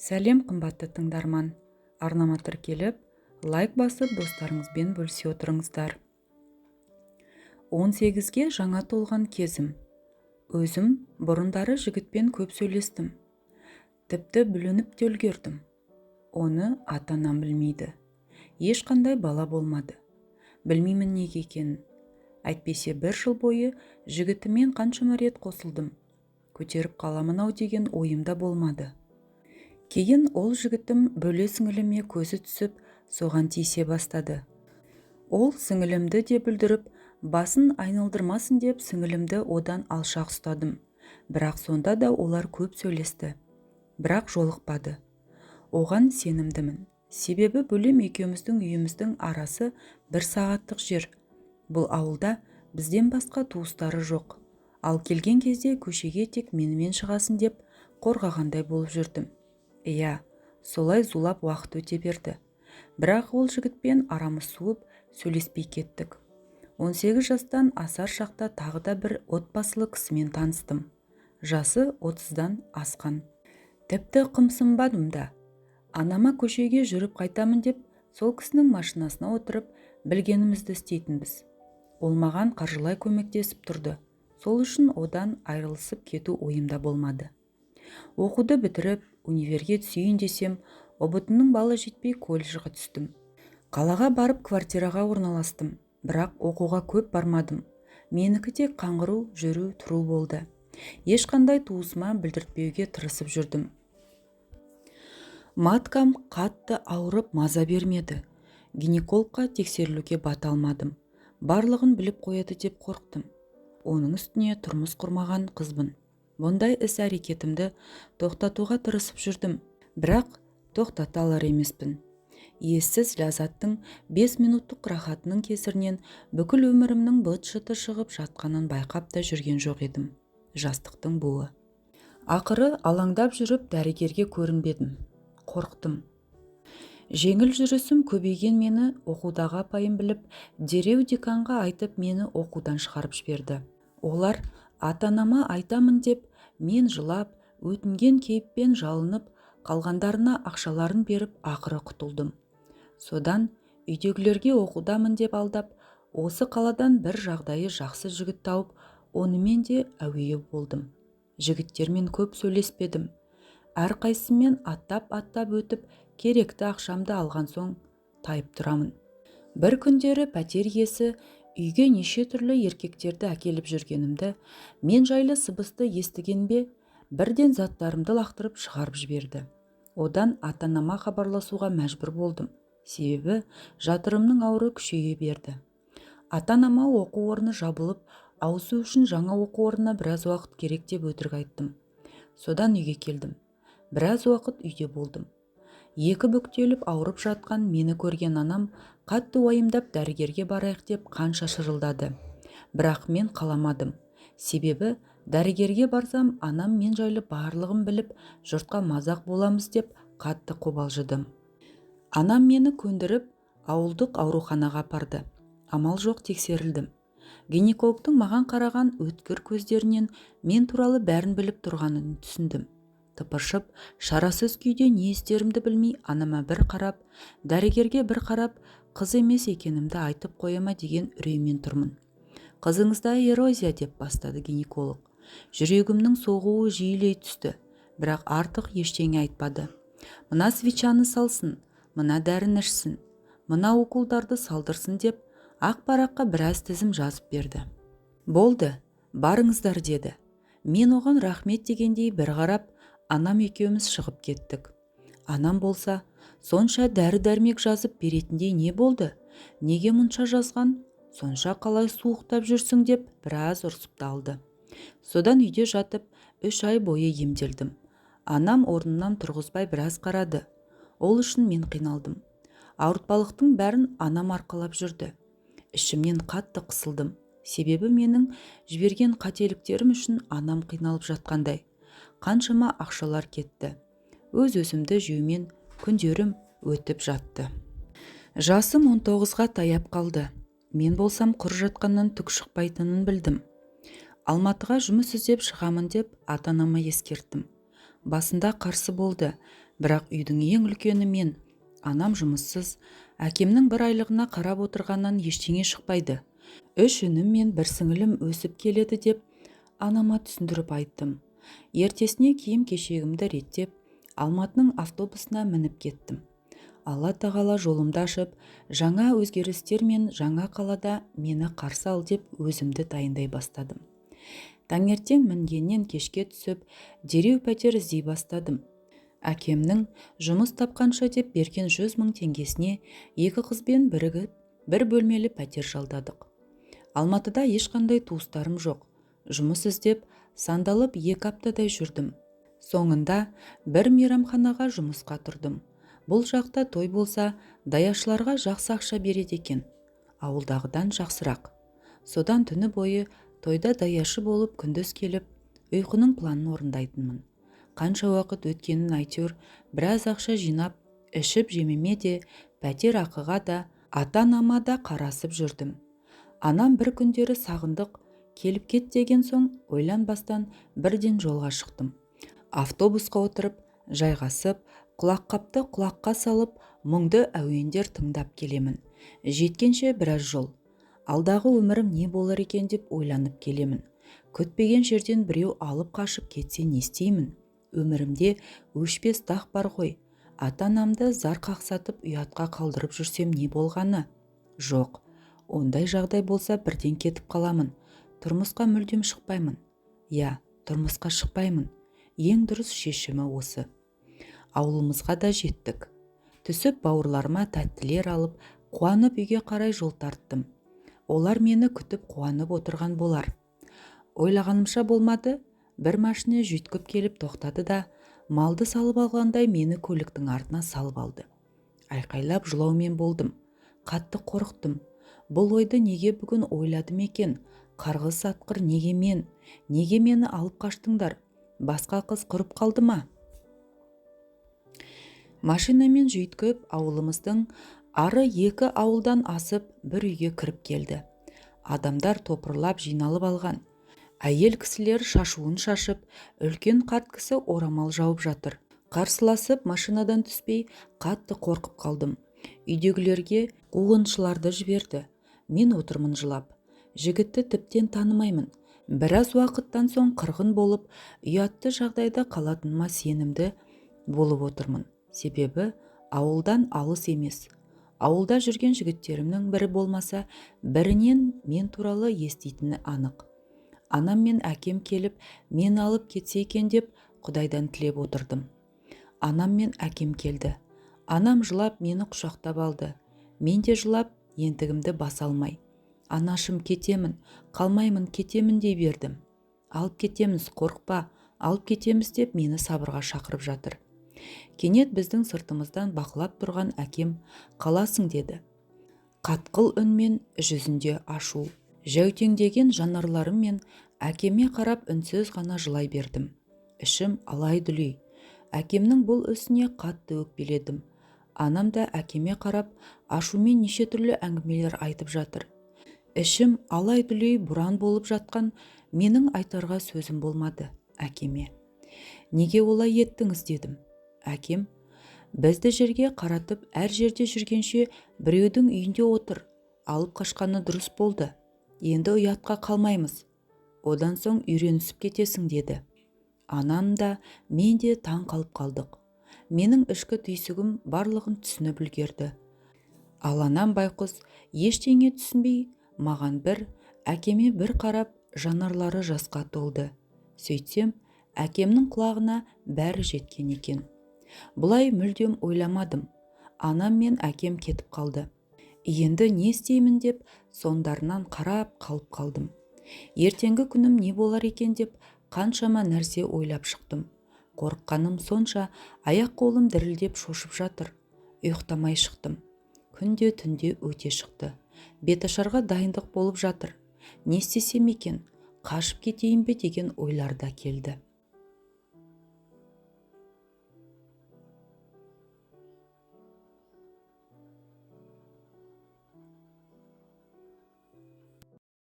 Сәлем, қымбатты тыңдарман! Арнама тіркеліп, лайк басып, достарыңызбен бөлісе отырыңыздар. 18-ге жаңа толған кезім. Өзім бұрындары жігітпен көп сөйлестім. Тіпті бүлініп те үлгердім. Оны ата-анам білмейді. Ешқандай бала болмады. Білмеймін неге екенін. Әйтпесе бір жыл бойы жігітіммен қаншама рет қосылдым. Көтеріп қаламын-ау деген ойым да болмады. Кейін ол жігітім бөле сіңіліме көзі түсіп, соған тиісе бастады. Ол сіңілімді де бүлдіріп, басын айналдырмасын деп сіңілімді одан алшақ ұстадым. Бірақ сонда да олар көп сөйлесті. Бірақ жолықпады. Оған сенімдімін. Себебі бөлем екеуміздің үйіміздің арасы бір сағаттық жер. Бұл ауылда бізден басқа туыстары жоқ. Ал келген кезде көшеге тек менімен шығасың деп қорғағандай болып жүрдім. Иә, солай зулап уақыт өте берді. Бірақ ол жігітпен арамыз суып, сөйлеспей кеттік. 18 жастан асар шақта тағы да бір отбасылы кісімен таныстым. Жасы 30-дан асқан. Тіпті қымсынбадым да. Анама көшеге жүріп қайтамын деп, сол кісінің машинасына отырып, білгенімізді істейтінбіз. Ол маған қаржылай көмектесіп тұрды. Сол үшін одан айырылысып кету ойымда болмады. Оқуды бітіріп, универге түсейін десем, ҰБТ-ның балы жетпей колледжге түстім. Қалаға барып квартираға орналастым. Бірақ оқуға көп бармадым. Менікі тек қаңғыру, жүру, тұру болды. Ешқандай туысыма білдіртпеуге тырысып жүрдім. Маткам қатты ауырып маза бермеді. Гинекологқа тексерілуге бата алмадым. Барлығын біліп қояды деп қорықтым. Оның үстіне тұрмыс құрмаған қызбын. Бұндай іс-әрекетімді тоқтатуға тырысып жүрдім, бірақ тоқтата алар емеспін. Ессіз ләззаттың 5 минуттық рахатының кесірінен бүкіл өмірімнің быт-шыты шығып жатқанын байқап та жүрген жоқ едім. Жастықтың буы. Ақыры алаңдап жүріп дәрігерге көрінбедім. Қорықтым. Жеңіл жүрісім көбейген мені оқудағы апайым біліп, дереу деканға айтып мені оқудан шығарып жіберді. Олар ата-анама айтамын деп, мен жылап, өтінген кейіппен жалынып, қалғандарына ақшаларын беріп ақыры құтылдым. Содан үйдегілерге оқудамын деп алдап, осы қаладан бір жағдайы жақсы жігіт тауып, онымен де әуейі болдым. Жігіттермен көп сөйлеспедім. Әрқайсысымен аттап-аттап өтіп, керекті ақшамды алған соң тайып тұрамын. Бір күндері пәтер иесі үйге неше түрлі еркектерді әкеліп жүргенімді, мен жайлы сыбысты естіген бе, бірден заттарымды лақтырып шығарып жіберді. Одан ата-анама хабарласуға мәжбүр болдым. Себебі жатырымның ауыры күшейе берді. Ата-анама оқу орны жабылып, ауысу үшін жаңа оқу орнына біраз уақыт керек деп өтірік айттым. Содан үйге келдім. Біраз уақыт үйде болдым. Екі бүктеліп ауырып жатқан мені көрген анам қатты уайымдап дәрігерге барайық деп қанша шырылдады. Бірақ мен қаламадым. Себебі дәрігерге барсам, анам мен жайлы барлығын біліп, жұртқа мазақ боламыз деп қатты қобалжыдым. Анам мені көндіріп, ауылдық ауруханаға апарды. Амал жоқ тексерілдім. Гинекологтың маған қараған өткір көздерінен мен туралы бәрін біліп тұрғанын түсіндім. Тыпыршып, шарасыз күйде не істерімді білмей анама бір қарап, дәрігерге бір қарап, қыз емес екенімді айтып қояма деген үреймен тұрмын. Қызыңызда эрозия деп бастады гинеколог. Жүрегімнің соғуы жиілей түсті, бірақ артық ештеңе айтпады. Мына свечаны салсын, мына дәріні ішсін, мына уколдарды салдырсын деп ақ параққа біраз тізім жазып берді. Болды, барыңыздар деді. Мен оған рахмет дегендей бір қарап, анам екеуміз шығып кеттік. Анам болса, сонша дәрі-дәрмек жазып беретіндей не болды? Неге мұнша жазған? Сонша қалай суықтап жүрсің деп біраз ұрсып та алды. Содан үйде жатып, 3 ай бойы емделдім. Анам орнынан тұрғызбай біраз қарады. Ол үшін мен қиналдым. Ауыртпалықтың бәрін анам арқалап жүрді. Ішімнен қатты қысылдым. Себебі менің жіберген қателіктерім үшін анам қиналып жатқандай. Қаншама ақшалар кетті. Өз-өзімді жеумен күндерім өтіп жатты. Жасым 19-ға таяп қалды. Мен болсам құр жатқаннан түк шықпайтынын білдім. Алматыға жұмыс іздеп шығамын деп ата-анама ескерттім. Басында қарсы болды, Бірақ үйдің ең үлкені мен. Анам жұмыссыз, әкемнің бір айлығына қарап отырғаннан ештеңе шықпайды. 3 інім мен бір сіңілім өсіп келеді деп анама түсіндіріп айттым. Ертесіне киім-кешегімді реттеп, Алматының автобусына мініп кеттім. Алла тағала жолымды ашып, жаңа өзгерістер мен жаңа қалада мені қарсы ал деп өзімді дайындай бастадым. Таңертең мінгеннен кешке түсіп, дереу пәтер іздей бастадым. Әкемнің жұмыс тапқанша деп берген 100 000 теңгесіне 2 қызбен бірігіп, бір бөлмелі пәтер жалдадық. Алматыда ешқандай туыстарым жоқ. Жұмыс іздеп, сандалып 2 аптадай жүрдім. Соңында бір мейрамханаға жұмысқа тұрдым. Бұл жақта той болса, даяшыларға жақсы ақша береді екен. Ауылдағыдан жақсырақ. Содан түні бойы тойда даяшы болып күндіз келіп, ұйқының планын орындайтынмын. Қанша уақыт өткенін әйтеуір біраз ақша жинап, ішіп жемеме де, пәтер ақыға да, ата-анама да қарасып жүрдім. Анам бір күндері сағындық, келіп кет деген соң ойланбастан бірден жолға шықтым. Автобусқа отырып, жайғасып, құлаққапты құлаққа салып, мұңды әуендер тыңдап келемін. Жеткенше біраз жол. Алдағы өмірім не болар екен деп ойланып келемін. Күтпеген жерден біреу алып қашып кетсе не істеймін? Өмірімде өшпес дақ бар ғой. Ата-анамды зар қақсатып ұятқа қалдырып жүрсем не болғаны? Жоқ, ондай жағдай болса бірден кетіп қаламын. Тұрмысқа мүлдем шықпаймын. Я, тұрмысқа шықпаймын. Ең дұрыс шешімі осы. Ауылымызға да жеттік. Түсіп бауырларыма тәттілер алып, қуанып үйге қарай жол тарттым. Олар мені күтіп қуанып отырған болар. Ойлағанымша болмады, бір машина жүйткіп келіп тоқтады да, малды салып алғандай мені көліктің артына салып алды. Айқайлап жылаумен болдым. Қатты қорықтым. Бұл ойды неге бүгін ойладым екен? Қарғыс атқыр неге мен? Неге мені алып қаштыңдар? Басқа қыз құрып қалды ма? Машинамен жүйткіп ауылымыздың ары 2 ауылдан асып бір үйге кіріп келді. Адамдар топырлап жиналып алған. Әйел кісілер шашуын шашып, үлкен қарт кісі орамал жауып жатыр. Қарсыласып машинадан түспей қатты қорқып қалдым. Үйдегілерге қуғыншыларды жіберді. Мен отырмын жылап. Жігітті тіптен танымаймын. Біраз уақыттан соң қырғын болып, ұятты жағдайда қалатыныма сенімді болып отырмын. Себебі ауылдан алыс емес. Ауылда жүрген жігіттерімнің бірі болмаса, бірінен мен туралы еститіні анық. Анам мен әкем келіп, мені алып кетсе екен деп Құдайдан тілеп отырдым. Анам мен әкем келді. Анам жылап мені құшақтап алды. Мен де жылап, ентігімді баса алмай. Анашым, кетемін, қалмаймын, кетемін дей бердім. Алып кетеміз, қорықпа, алып кетеміз деп мені сабырға шақырып жатыр. Кенет біздің сыртымыздан бақылап тұрған әкем қаласың деді. Қатқыл үнмен, жүзінде ашу. Жәутеңдеген жанарларыммен әкеме қарап үнсіз ғана жылай бердім. Ішім алай-дүлей. Әкемнің бұл ісіне қатты өкпеледім. Анам да әкеме қарап ашумен неше түрлі әңгімелер айтып жатыр. Ішім алай-дүлей буран болып жатқан менің айтарға сөзім болмады әкеме. Неге олай еттіңіз дедім. Әкем, бізді жерге қаратып әр жерде жүргенше біреудің үйінде отыр, алып қашқаны дұрыс болды. Енді ұятқа қалмаймыз. Одан соң үйренісіп кетесің деді. Анам да, мен де таң қалып қалдық. Менің ішкі түйсігім барлығын түсініп үлгерді. Ал анам байқұс ештеңе түсінбей, маған бір, әкеме бір қарап, жанарлары жасқа толды. Сөйтсем, әкемнің құлағына бәрі жеткен екен. Бұлай мүлдем ойламадым. Анам мен әкем кетіп қалды. Енді не істеймін деп сондарынан қарап қалып қалдым. Ертеңгі күнім не болар екен деп қаншама нәрсе ойлап шықтым. Қорыққаным сонша, аяқ қолым дірілдеп шошып жатыр. Ұйықтамай шықтым. Күнде түнде өте шықты. Беташарға дайындық болып жатыр. Не істесем екен, қашып кетейін бе деген ойлар да келді.